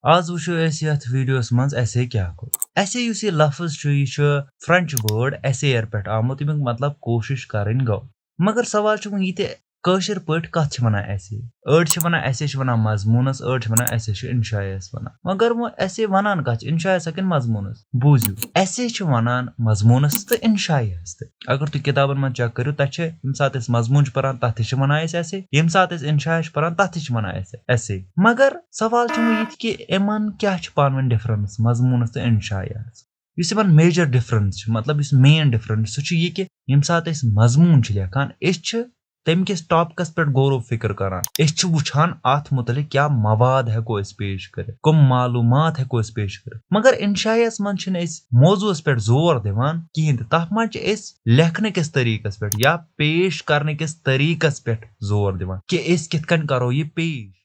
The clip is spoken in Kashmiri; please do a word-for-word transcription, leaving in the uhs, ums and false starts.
آز وٕچھو أسۍ یتھ ویڈیوس منٛز ایسے کیٛاہ گوٚو۔ ایسے یُس یہِ لفظ چھُ، یہِ چھُ فرنچ وٲڈ ایسیر پٮ۪ٹھ آمُت، ییٚمیُک مطلب کوٗشِش کرٕنۍ گوٚو۔ مگر سوال چھُ وۄنۍ یہِ تہِ، کٲشِر پٲٹھۍ کتھ چھِ ونان ایسے؟ أڑۍ چھِ ونان ایسے چھِ ونان مضموٗنس، أڑۍ چھِ ونان ایسے چھِ انشایس ونان۔ مگر وۄنۍ ایسے ونان کتھ چھِ، انشایس ہا کِنہٕ مضموٗنس؟ بوٗزِو، ایسے چھِ ونان مضموٗنس تہٕ انشایس تہِ۔ اگر تُہۍ کِتابن منٛز چیک کٔرِو، تتہِ چھِ، ییٚمہِ ساتہٕ أسۍ مضموٗن چھِ پران، تتھ تہِ چھِ ونان أسۍ ایسے، ییٚمہِ ساتہٕ أسۍ انشایس چھِ پران، تتھ تہِ چھِ ونان أسۍ ایسے۔ مگر سوال چھُ وۄنۍ یہِ تہِ کہِ یِمن کیٛاہ چھِ پانہٕ ؤنۍ ڈفرنس، مضموٗنس تہٕ انشایس؟ یُس یِمن میجر ڈفرنس چھِ، مطلب یُس مین ڈفرنس، سُہ چھُ یہِ کہِ ییٚمہِ ساتہٕ أسۍ مضموٗن چھِ لیکھان، أسۍ چھِ تمہِ کِس ٹاپکس پٮ۪ٹھ غور و فکر کران۔ أسۍ چھِ وٕچھان اتھ متعلق کیٛاہ مواد ہٮ۪کو أسۍ پیش کٔرِتھ، کم معلوٗمات ہٮ۪کو أسۍ پیش کٔرِتھ۔ مگر انشایس منٛز چھِنہٕ أسۍ موضوعس پٮ۪ٹھ زور دِوان کِہینۍ تہِ۔ تتھ منٛز چھِ أسۍ لیکھنہٕ کِس طریٖقس پٮ۪ٹھ یا پیش کرنہٕ کِس طریٖقس پٮ۪ٹھ زور دِوان کہِ أسۍ کِتھ کٔنۍ کرو یہِ پیش۔